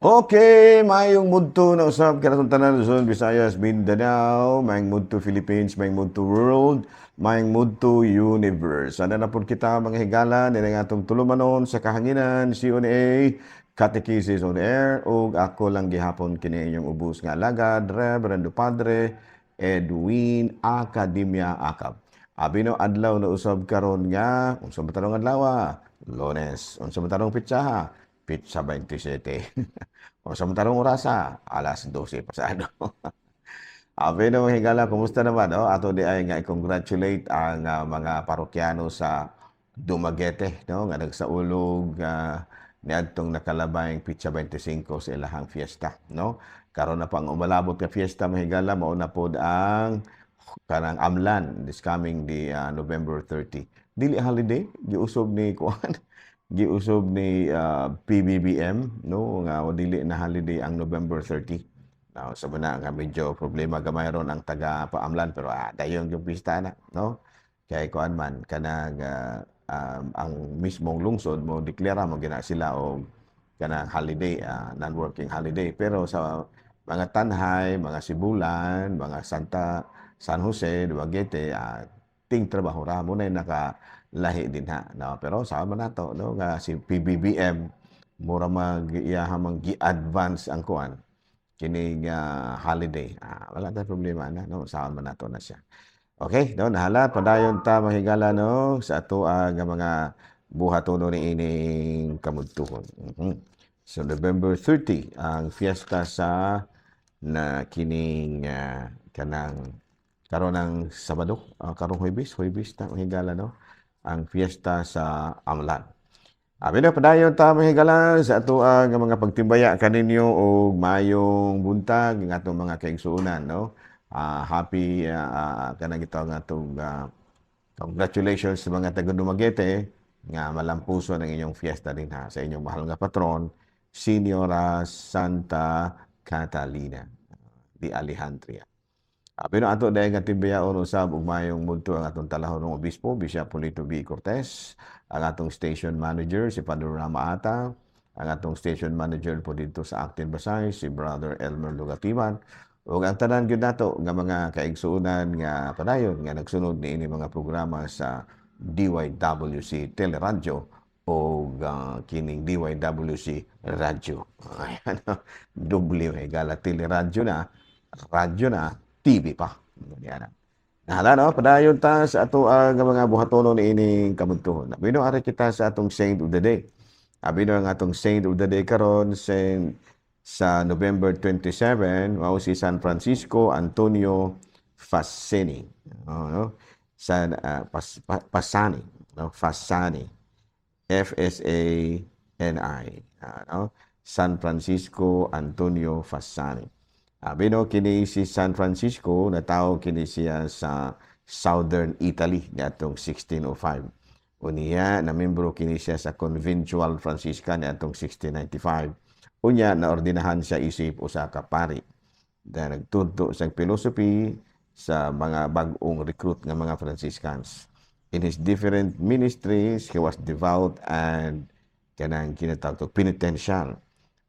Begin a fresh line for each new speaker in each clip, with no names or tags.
Okay, maayong mudto na usab kanatong tanan, Luzon, Visayas, Mindanao, maayong mudto Philippines, maayong mudto world, maayong mudto universe. Ana na pud kita, mga higala, nila nga atong tulumanon sa kahanginan, CONA, Catechesis on Air, ug ako lang gihapon kini inyong ubos nga alagad, Reverendo Padre Edwin Academia Acab. Abi no adlaw na usab karon nga, unsa ba tarong adlaw? Lunes. Unsa ba tarong pitsaha? Pitsa 27. Unsa man tarong orasa? Alas 12 pasado. Abi no, mga higala, kumusta naman, no? Ato di ay nga i-congratulate ang mga parokyano sa Dumaguete, no? Nga nagsaulog niadtong nakalabayng pitsa 25 sa ilahang fiesta, no? Karon na pa ang umalabot nga fiesta, mga higala, mao na pod ang kanang Amlan this coming the November 30. Dili holiday, giusob ni kuan, giusob ni PBBM, no, nga dili na holiday ang November 30. Now, sa na nga medyo problema gamay ron ang taga paamlan, pero dayon yung pista na, no? Kay kuan man kanang ang mismong lungsod mo deklara mo gina sila og kanang holiday, non-working holiday, pero sa mga Tanjay, mga Sibulan, mga Santa San Jose, Dumaguete, ting trabaho ra mo na nakalahi din ha, no? Pero sa man nato, no, nga si PBBM mura mag iyaha mang gi-advance ang kuan kining holiday. Wala tay problema na, no, saan man nato na siya. Okay, no, nahala padayon ta, mga higala, no, sa ato ang mga buhatono ni ining kamudtuhon. So November 30 ang fiesta sa na kining kanang karon ng Sabado, karong Huwebes, Huwebes ta, mga higala, no, ang fiesta sa Amlan. Abi na padayon ta, mga higala, sa ato ang mga pagtimbaya kaninyo og maayong buntag ng atong mga kaigsuonan, no. Happy kanang ito nga atong congratulations sa mga taga Dumaguete nga malampuso ng inyong fiesta din ha sa inyong mahal nga patron, Senyora Santa Catalina di Alejandria. Pero ato dahil nga timbayaon usab ug maayong mudto ang atong talahonong obispo, Bishop Polito B. Cortez, ang atong station manager si Father Rama Ata, ang atong station manager po dito sa Actin Basay si Brother Elmer Lugatiman, ug ang tanan gyud nato nga mga kaigsuonan nga padayon nga nagsunod niini mga programa sa DYWC Teleradyo o kining DYWC Radyo. Ayan, doble may gala, teleradyo na, radyo na, TV pa. Yan. Nahala, no, padayon ta sa ato ang mga buhatonon ining kamudtuhon. Abi no ari kita sa atong Saint of the Day. Abi no ang atong Saint of the Day karon, Saint sa November 27, mao si San Francisco Antonio Fassini. Oh, no? San Pasani, no? Fasani. F S A N I. No? San Francisco Antonio Fasani. Abi no kini si San Francisco natawo kini siya sa Southern Italy niadtong 1605. Unya na membro kini siya sa Conventual Franciscan niadtong 1695. Unya naordinahan siya isip usa ka pari. Da nagtudto sa philosophy sa mga bag-ong recruit nga mga Franciscans. In his different ministries, he was devout and kanang kinatawag penitential.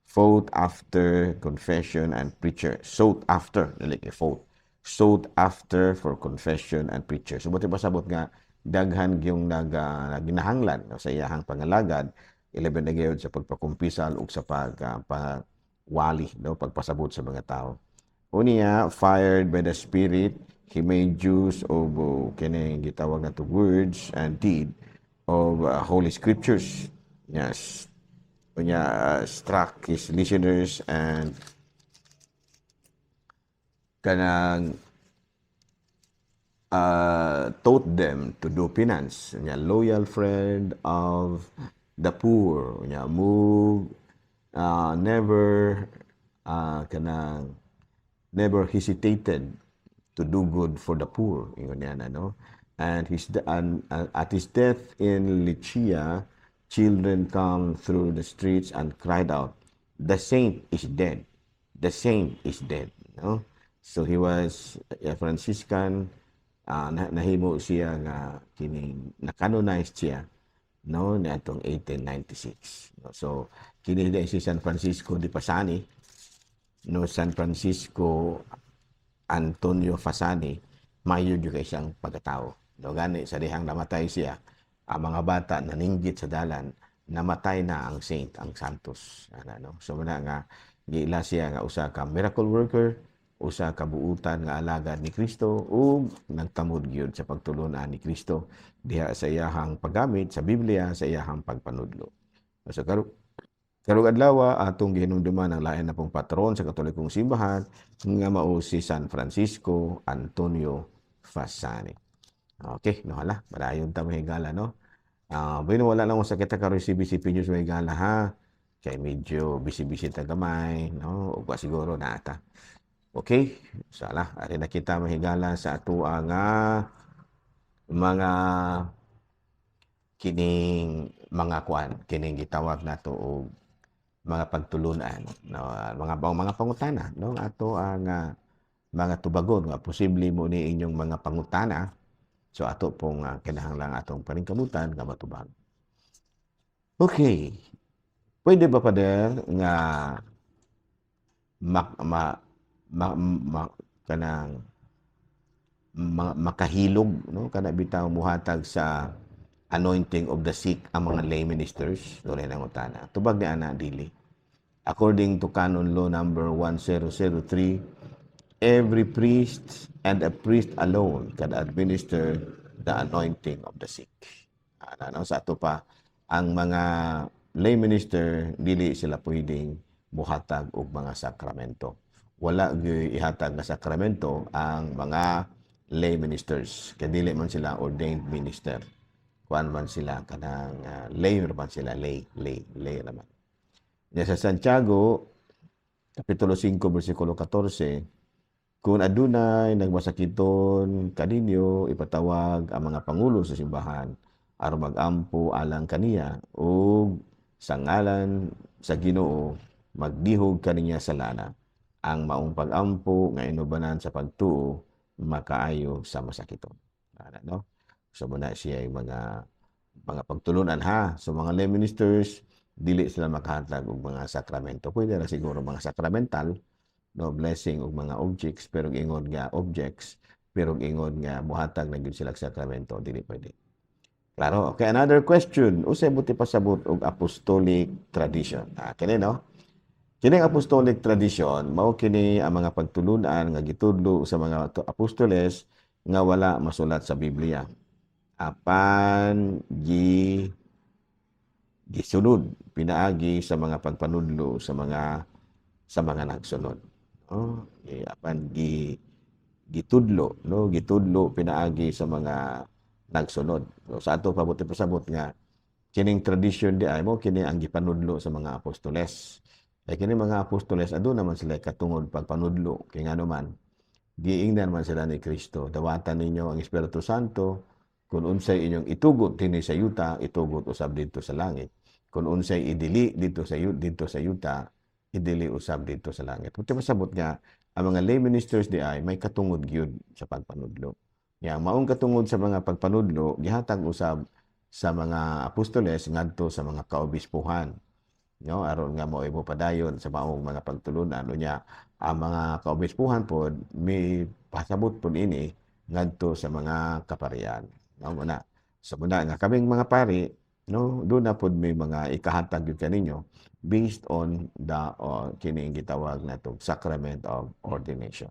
Fought after confession and preacher. Sought after, dili kay fought. Sought after for confession and preacher. So buti pasabot nga daghan gyung naginahanglan, no, sa iyahang pangalagad, ilabi na gyud sa pagpakumpisal ug sa pag pawali, no, pagpasabot sa mga tao. Unya, fired by the Spirit, he made use of kining gitawag nato words and deed of Holy Scriptures. Yes. Unya struck his listeners and kanang taught them to do penance. Unya, loyal friend of the poor. Unya, move never kanang never hesitated to do good for the poor. Ingon niya na, no? And at his death in Licia, children come through the streets and cried out, "The saint is dead. The saint is dead." No? So he was a Franciscan, nahimo siya nga kining na-canonized siya no, niadtong 1896, no? So kini diay si San Francisco de Fasani, no, San Francisco Antonio Fasani, mayo gyud kay siyang pagkatao, no? Gani sa dihang namatay siya, ang mga bata naninggit sa dalan, "Namatay na ang saint, ang santos," ana, no? So muna nga giila siya nga usa ka miracle worker, usa ka buutan nga alagad ni Kristo ug nagtamod gyud sa pagtulunan ni Kristo diha sa iyahang paggamit sa Biblia sa iyahang pagpanudlo. So karong adlaw atong gihinumduman ang lain na pong patron sa Katolikong Simbahan nga mao si San Francisco Antonio Fasani. Okay, no, hala, padayon ta, mga higala, no? Bueno, wala lang sa kita karon CBCP News, mga higala, ha. Kay medyo busy-busy ta gamay, no? Ug siguro na ata. Okay, sala, ari na kita, mga higala, sa atoa nga mga kining mga kuan, kining gitawag nato og mga pagtulunan, no, mga pangutana, no, ato ang mga tubagon nga posible mo ni inyong mga pangutana. So ato pong kinahanglan atong paningkamutan nga matubag. Okay, pwede ba, Pader, nga ma, ma, ma, ma kanang makahilog, no, kana bitaw muhatag sa anointing of the sick ang mga lay ministers? Dunay nangutana. Tubag ni ana, dili. According to Canon Law number 1003, every priest and a priest alone can administer the anointing of the sick. Ana, no? Sa ato pa, ang mga lay minister, dili sila pwedeng muhatag og mga sakramento. Wala gyud ihatag nga sakramento ang mga lay ministers kay dili man sila ordained minister. Kuan man sila, kanang lay man sila, lay lay lay naman. Nya sa Santiago kapitulo 5 bersikulo 14, kung adunay nagmasakiton kaninyo, ipatawag ang mga pangulo sa simbahan aron magampo alang kaniya ug sa ngalan sa Ginoo magdihog kaniya sa lana. Ang maong pag-ampo nga inubanan sa pagtuo makaayo sa masakiton. Ana, no? So muna siya yung mga pagtulunan, ha. So mga lay ministers, dili sila makahatag og mga sakramento. Pwede ra siguro mga sacramental, no, blessing og mga objects, pero ingon nga objects, pero ingon nga muhatag na gyud sila og sakramento, dili pwede. Klaro. Okay, another question. Unsay buot ipasabot og apostolic tradition? Ah, kini, no? Kini ang apostolic tradition, mao kini ang mga pagtulunan nga gitudlo sa mga apostoles nga wala masulat sa Biblia. Apan gisunod pinaagi sa mga pagpanudlo sa mga nagsunod. Oh, eh, apan gitudlo, no, gitudlo pinaagi sa mga nagsunod. So, sa ato pa, buot pasabot nga kining tradition di ay mo kini ang gipanudlo sa mga apostoles. Kay kini mga apostoles, aduna man sila katungod pagpanudlo, kay ngano man giingnan man sila ni Kristo, "Dawatan ninyo ang Espiritu Santo. Kung unsay inyong itugot dinhi sa yuta, itugot usab didto sa langit. Kung unsay idili didto sa yuta, idili usab didto sa langit." Buot pasabot nga ang mga lay ministers di ay may katungod gyud sa pagpanudlo. Ya, maong katungod sa mga pagpanudlo gihatag usab sa mga apostoles ngadto sa mga kaobispuhan, no, aron nga mo padayon sa maong mga pagtulunan. Unya ang mga kaobispuhan pod may pasabot pod ini ngadto sa mga kaparian, no? Muna so muna nga kaming mga pari, no, duna pod may mga ikahatag gyud kaninyo based on the kining gitawag nato sacrament of ordination.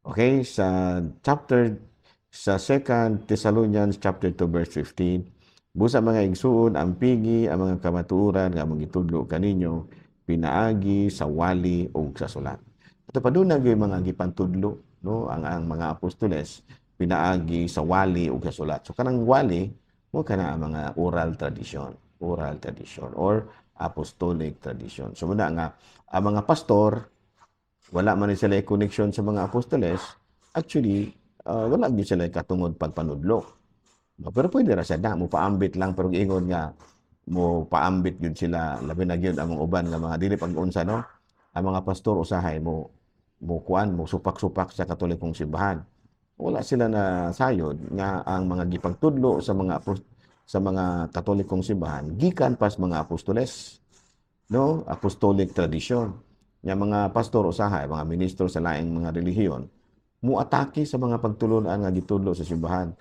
Okay, sa Second Thessalonians chapter 2 verse 15, "Busa, mga igsuon, ampingi ang mga kamatuoran nga among gitudlo kaninyo pinaagi sa wali ug sa sulat." Ato pa, duna gyud mga gipantudlo, no, ang mga apostoles pinaagi sa wali ug sa sulat. So kanang wali mo kana ang mga oral tradition or apostolic tradition. So muna nga ang mga pastor, wala man ni sila connection sa mga apostoles, actually wala gyud sila katungod pagpanudlo. No, pero pwede ra sad na mo paambit lang, pero ingon nga mo paambit gyud sila, labi na gyud ang mga uban nga mga dili pag-unsa, no, ang mga pastor usahay mo mo kuan, mo supak-supak sa Katolikong simbahan. Wala sila na sayod nga ang mga gipagtudlo sa mga Sa mga Katolikong simbahan gikan pas mga apostoles, no? Apostolic tradition nya. Mga pastor usahay, mga ministro sa laing mga relihiyon, muatake sa mga pagtulon-an nga gitudlo sa simbahan.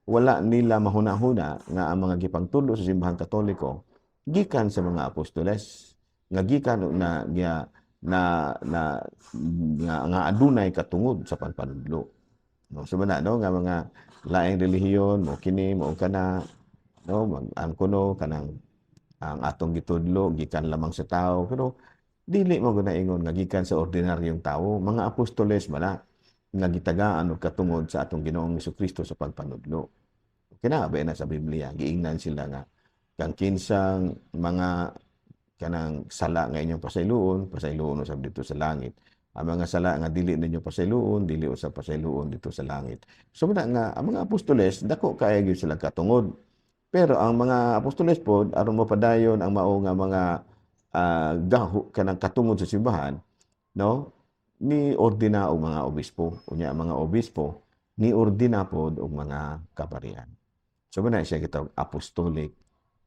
Wala nila mahuna-huna nga ang mga gipangtudlo sa Simbahang Katoliko gikan sa mga apostoles nga gikan na nga na na nga, nga adunay katungod sa pagpanudlo, no? So man, no, nga mga laing relihiyon mo kini mo kana, no, mag ang kuno kanang ang atong gitudlo gikan lamang sa tao, pero dili mo guna ingon nga gikan sa ordinaryong tawo. Mga apostoles man na nga gitagaan og katungod sa atong Ginoong Kristo sa pagpanudlo. Kina ba na sa Biblia, giingnan sila nga kang kinsang mga kanang sala nga inyong pasayloon, pasayloon usab dito sa langit. Ang mga sala nga dili ninyo pasayloon, dili usab pasayloon dito sa langit. So muna nga ang mga apostoles, dako kaayo gyud sila katungod. Pero ang mga apostoles pod, aron mapadayon ang mao nga mga gaho kanang katungod sa simbahan, no? Ni ordina og mga obispo. Unya ang mga obispo ni ordina pod og mga kaparian. So muna siya gitawag apostolic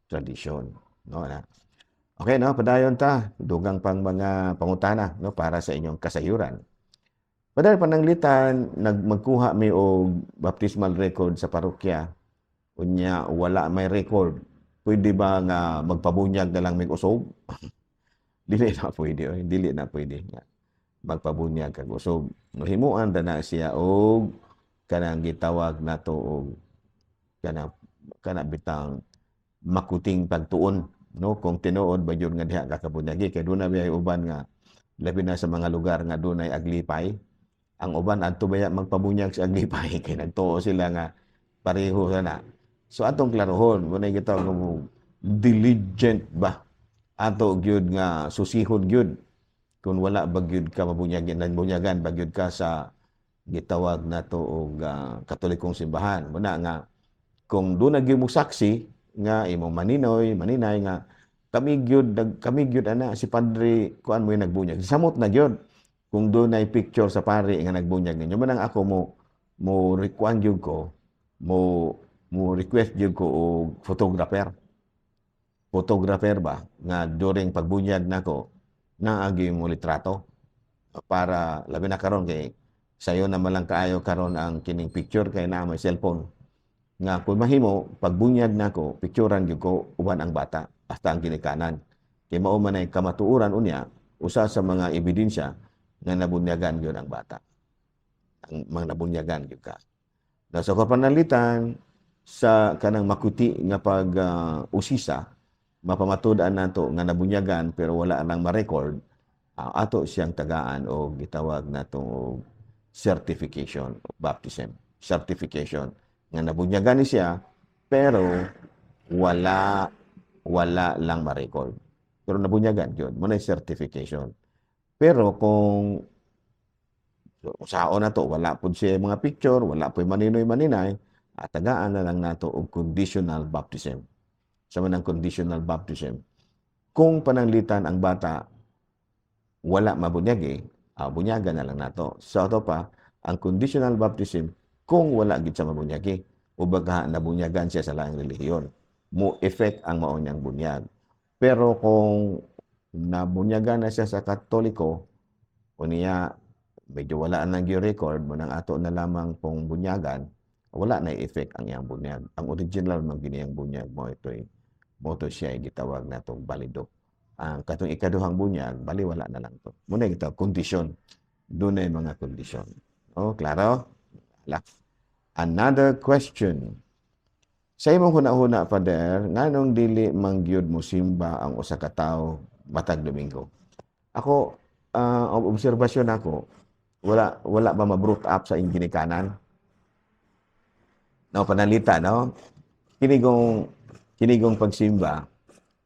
tradition, no na. Okay, no, padayon ta, dugang pang mga pangutana, no, para sa inyong kasayuran. Padayon, pananglitan nagmagkuha mi og baptismal record sa parokya. Unya wala may record. Pwede ba nga magpabunyag na lang mig usob? Dili na pwede, oy. Dili na pwede nga magpabunyag kag usob. No, himuan ra na siya og kanang gitawag nato og kanang kana bitang makuting pagtuon, no, kung tinuod ba gyud nga diha ka kabunyagi, kay duna bay uban nga labi na sa mga lugar nga dunay aglipay. Ang uban adto baya magpabunyag sa aglipay kay nagtuo sila nga pareho sana. So atong klarohon mo na gitawag mo diligent ba, ato gyud nga susihon gyud kung wala ba gyud ka mabunyagin, bunyagan ba gyud ka sa gitawag nato og Katolikong simbahan. Muna nga kung doon na gyud mo saksi nga imong maninoy, maninay nga kami gyud nag kami gyud ana si Padre kuan mo yung nagbunyag, samot na gyud kung doon ay picture sa pari nga nagbunyag ninyo. Manang ako mo kuan gyud ko, mo request gyud ko og photographer, photographer ba nga during pagbunyag nako naagi mo litrato, para labi na karon kay sayo na man lang kaayo karon ang kining picture kay naa may cellphone, nga kung mahimo pagbunyag nako picturean gyud ko uban ang bata hasta ang ginikanan, kay mao man ay kamatuoran unya, usa sa mga ebidensya nga nabunyagan gyud ang bata, ang mga nabunyagan gyud ka na. Sa kapanalitan sa kanang makuti nga pag usisa, mapamatud-an nato nga nabunyagan pero wala nang ma-record, ato siyang tagaan o gitawag nato og certification of baptism, certification nga nabunyagan ni siya pero wala lang ma-record, pero nabunyagan yun mo na certification. Pero kung saon na to, wala pud siya mga picture, wala po maninoy maninay, at tagaan na lang nato og conditional baptism. Sa manang conditional baptism, kung pananglitan ang bata wala mabunyagi, bunyagan na lang nato. Sa ato pa, ang conditional baptism, kung wala gid siya mabunyagi o baka nabunyagan siya sa laing relihiyon, mo effect ang mao niyang bunyag. Pero kung nabunyagan na siya sa Katoliko, unya medyo wala nang record mo nang ato na lamang pong bunyagan, wala na effect ang iyang bunyag. Ang original man gini ang bunyag mo ito'y mo to siya ay gitawag natong balido. Ang katong ikaduhang bunyag, bali wala na lang to. Muna gitawag kondisyon. Dunay mga kondisyon. Oh, klaro? Ala. Another question. Sa imong huna-huna, Father, nganong dili mangyud mo simba ang usa ka tawo matag Domingo? Ako, ang obserbasyon nako, wala ba ma-brought up sa iyong ginikanan? No, panalita, no? Kinigong pagsimba,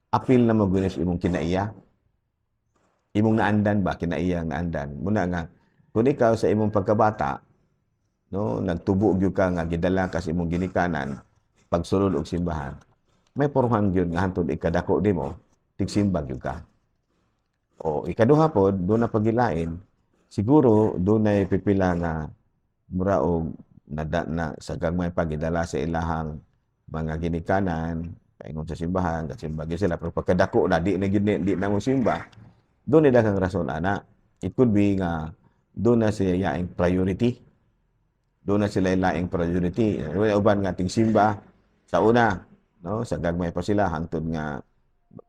apil na mo gunis imong kinaiya. Imong naandan ba, kinaiya ang naandan. Muna nga, kung ikaw sa imong pagkabata, no, nagtubo gyud ka nga gidala ka sa imong ginikanan pagsulod og simbahan, may pormahan gyud nga hantod ikadako nimo, tigsimba gyud ka. O ikaduha pod, doon na pagilain, siguro dunay pipila nga mura og nada na sa gagmay pagidala sa ilahang Mga ginikanan paingon sa simbahan, kasimba gyud sila, pero pagkadako na, di na gyud, di na mo simba. Duna daghang rason ana. It could be nga duna sila laing priority. Duna sila laing priority. Wala uban nga ting simba sa una, no, sa gagmay pa sila hangtod nga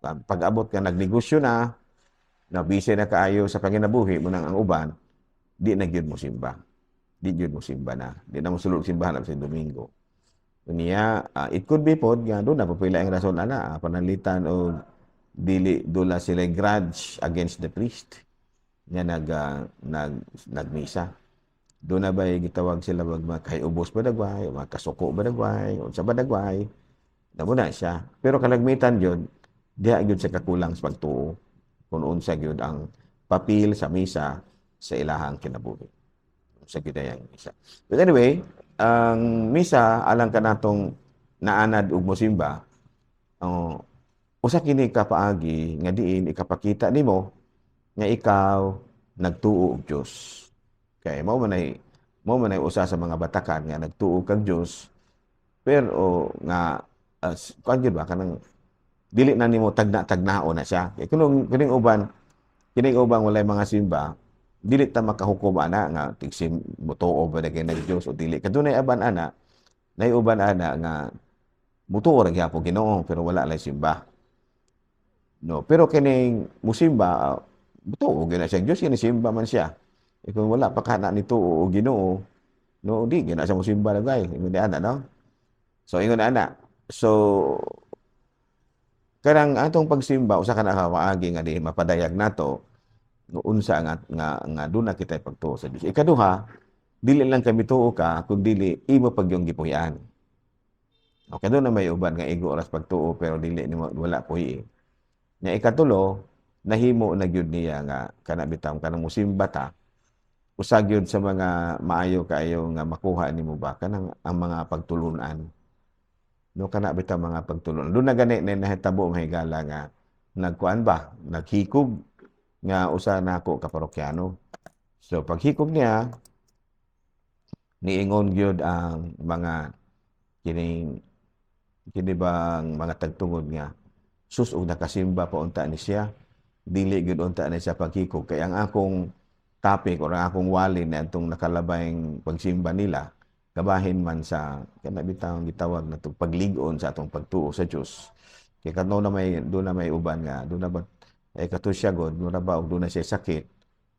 pag-abot ka nagnegosyo na, na busy na kaayo sa panginabuhi mo nang ang uban di na gyud mo simba. Di gyud mo simba na. Di na mo sulod simbahan sa Domingo. Unya, it could be pod nga duna pa ang rason ana, pananglitan o dili dula sila grudge against the priest nga nag nagmisa. Duna ba gitawag sila wag makaiubos ba dagway, o makasuko ba dagway, unsa ba dagway. Namo na siya. Pero kalagmitan gyud diha gyud sa kakulang sa pagtuo kung unsa gyud ang papel sa misa sa ilahang kinabuhi. Unsa gyud ang misa. But anyway, ang misa alang kanatong naanad og mosimba, usa kini ka paagi nga diin ikapakita nimo nga ikaw nagtuo og Dios. Kay mao man ay usa sa mga batakan nga nagtuo kag Dios, pero nga kuan gyud ba, kanang dili na nimo tagna-tagnao na siya. Kay kunong kining uban walay mga simba, dili ta makahukom ana nga tigsim mutuo ba na kay nag Dios o dili. Kadunay aban ana, nay uban ana nga mutuo ra gyapon Ginoo pero wala lay simba. No, pero kining musimba, mutuo gyud na siya Dios, kini simba man siya. E kung wala pa ka na nituo og Ginoo, no, di gyud na siya musimba lagay. Ingon ni ana, no? So ingon ana. So karang atong pagsimba usa ka na ka maagi nga di mapadayag nato no unsa nga nga nga duna kitay pagtuo sa Dios. Ikaduha, dili lang kami tuo ka kun dili imo pagyong gipuy-an. Okay, duna may uban nga igo oras pagtuo pero dili nimo wala puy. Nya ikatulo, nahimo na gyud niya nga kana bitaw kanang musimba ta, usa gyud sa mga maayo kaayo nga makuha nimo ba kanang ang mga pagtulunan. No, kana bitaw mga pagtulunan. Duna gani na nahitabo, mga higala, nga nagkuan ba, naghikog nga usa nako ka parokyano. So paghikog niya, niingon gyud ang mga kining kini bang mga tagtungod nga sus, og nakasimba pa unta ni siya, dili gyud unta ni siya paghikog, kay ang akong topic or ang akong wali na atong nakalabayng pagsimba nila kabahin man sa kana bitawng gitawag na paglig-on sa atong pagtuo sa Dios. Kay kadto na may duna may uban nga duna ba eh kato siya god mura ba og duna siya sakit,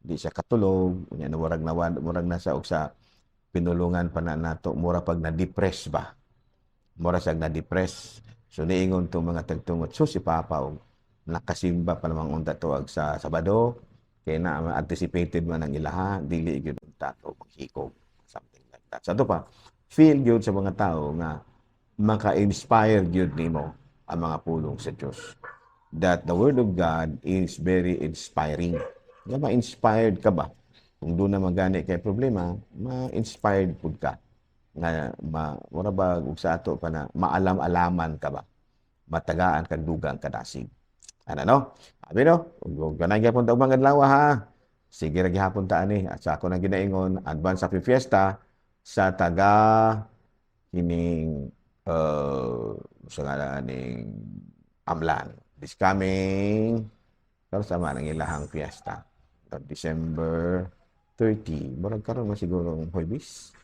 di siya katulog, unya na murag na murag nasa og sa pinulungan pa na nato, mura pag na-depress ba, mura siya na-depress. So niingon tong mga tagtungod, so si Papa og nakasimba pa namang unta tuag sa Sabado, kay na anticipated man ang ilaha, dili gyud unta to maghikog, something like that. So ato pa feel gyud sa mga tao nga maka-inspire gyud nimo ang mga pulong sa Dios, that the word of God is very inspiring, nga ma-inspired ka ba. Kung duna man gani kay problema, ma-inspired pud ka nga ma mura ba ug sa ato pa na maalam-alaman ka ba, matagaan kag dugang kadasig ana, no? Abi no, ug ganang gyapon ta ubang adlaw ha. Sige ra gihapon ta ani. At sa ako nang ginaingon, advance happy fiesta sa taga kining sa ngalan ning Amlan this coming, pero sama ng ilahang fiesta December 30. Murag karon man siguro ang Huwebes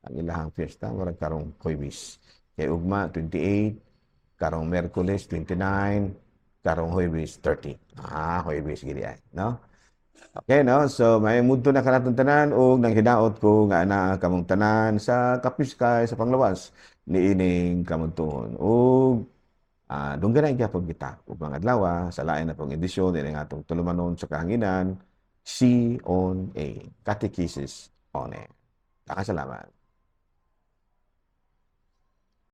ang ilahang fiesta, murag karong Huwebes, kay ugma 28, karong Merkules 29, karong Huwebes 30. Ah, Huwebes gid ay, no? Okay, no? So, may mudto na kanatong tanan ug nang hinaot ko nga ana kamong tanan sa kapiskay sa panglawas niining kamuntuhon. Ug dunggan gyapon kita ug mga adlaw sa lain na pong edisyon dinhi atong tulumanon sa kahanginan, C on A, Catechesis on Air. Salamat.